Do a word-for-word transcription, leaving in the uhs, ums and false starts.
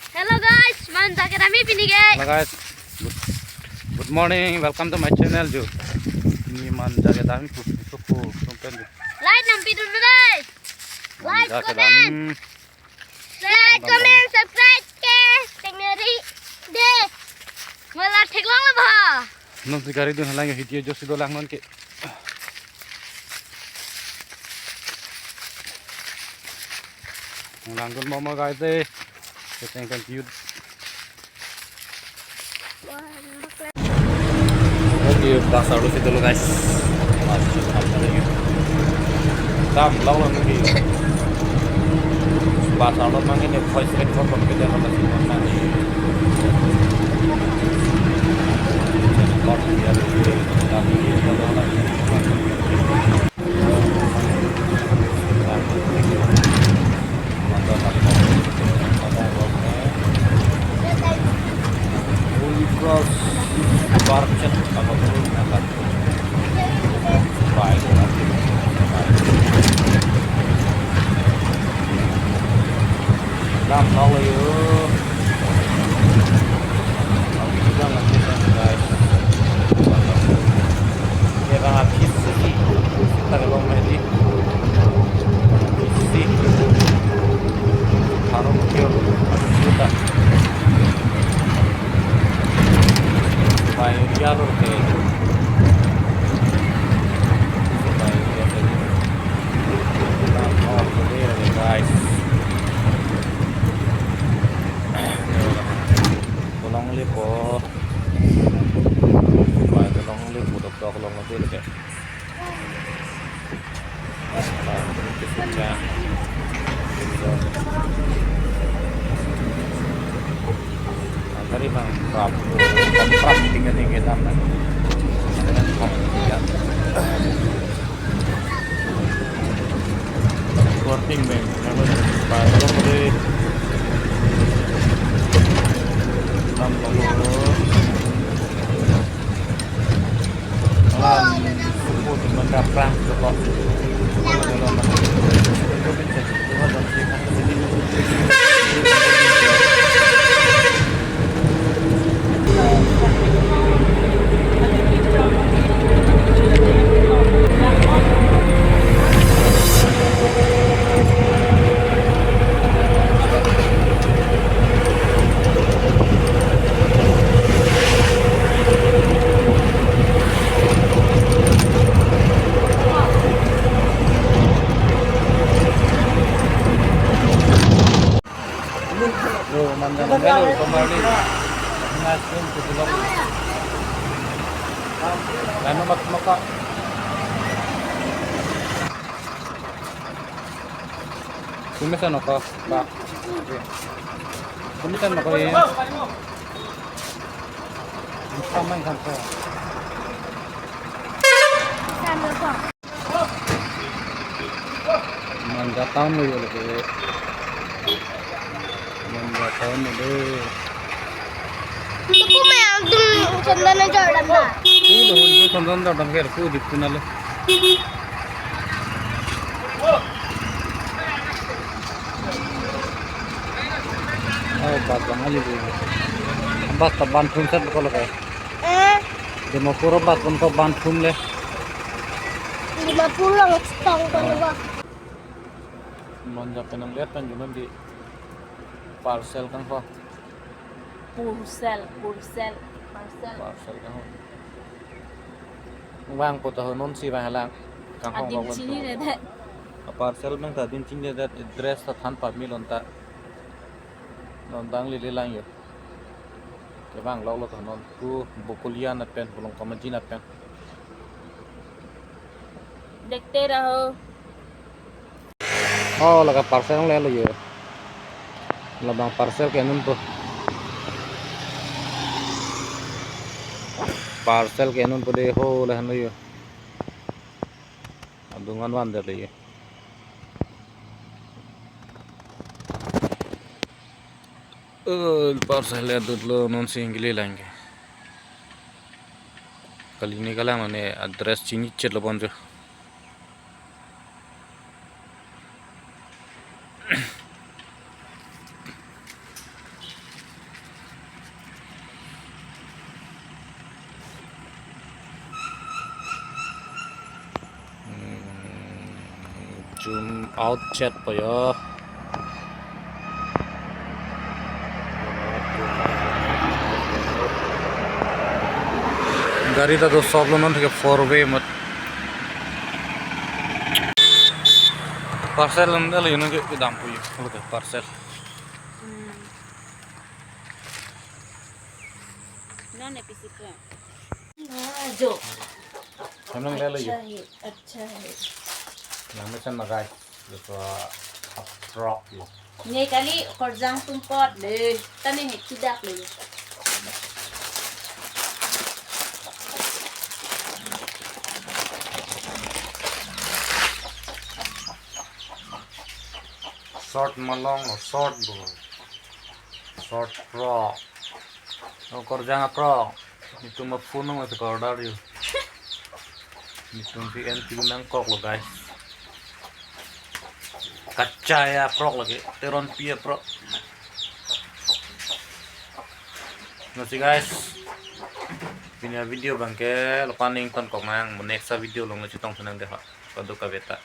Hello guys, Manja Academy pini ke. Hello guys. Good, good morning. Welcome to my channel jo. Pini Manja Academy pu pu pu pu pen jo. Like nangpidun dei. Like, Manja comment. Academy. Like, comment, subscribe ke. Tekneri de. Mala theklong lo ba. Non si gari dun halang hiti jo si dolang non ke. Langdun momo guys eh. Thank you. Okay, bus arlo si dolo guys. Bus arlo si dolo. Dam long long ni. Bus arlo mang ini voice record pon kita pon si mana ni. Kami dia. Holy Cross Barchet kalau perlu angkat. Baik, baik. Ram nol yo. Ram nol yo, guys. Ye bang apis si. Kita ke bang medi. Si. Harum kyo. Kita. Bai yalo ke. Bai yalo ke. Ram nol yo, guys. Tolong lipo. Bai tolong lipo, dok dok long lipo ke. Tadi bang rap, rap tinggal tinggal sama. Dengan kok ya. Korting bang, kalau pada kalau pada tam kalau alam suku teman daprang joko. Yo, manja manja lo, kembali. Mas, yun, tutup. Ano mak-, maka? Kumisan ako, ba? Kumisan ako, eh. Sama yung kanto. Manja town lo yo lagi. Manja town lo dei. Tuku me ang tum Chandan na jordam na. Ulo, ulo Chandan jordam ke, ku di kunalo. Oh, bus bang aja dei. Bus ta ban thum set ko lagi. Eh? Dimapur bus pon ko ban thum le. Dimapur lang tang ko ba. Manja pen nanglet pen juman di parcel kangho. Parcel, parcel, parcel. Parcel kangho. Vangpo ta ho non si vang lang. Kangho adin vang chini pon le dei. A parcel bang ta adin chini le dei, address ta than pamelo ta. Non dang lele lang yo. Kevang lok lo ta non ku Bokolia na pen, Bolong Kamaji na pen. Dekhte raho. Oh, laga parcel le lo yo. Labang parcel ke-en unpo. Parcel ke-en unpo dei ho lahenlo yo. Adung an van dei lo yo. Oh, parcel le adut lo non si ingli lang ke. Kali ni kalang ne address chini chet lo bonjo. Out chet po yo. Gari ta do sop lo non ke four way mat. Parcel nang dal yun ke dam po yo. Okay, parcel. Hmm. Non e pisi ke. Ah, jo. Hem nang lelo yo. Acha hai, acha hai. Nang mesen magai. Yo to aprok yo. Ne kali korjang atum apot le. Tane he tidak le. Short malong, short bo. Short frock. O korjang aprok. Netum aphone nang order yo. Netum P N P nangkok lo, guys. Kachai aprok lagi, Teronpi aprok. Nasi guys. Pini avideo abang ke lapu-an ingtonkok nang, mo next avideo along le chetongthu nang dei ho. Kadokave ta.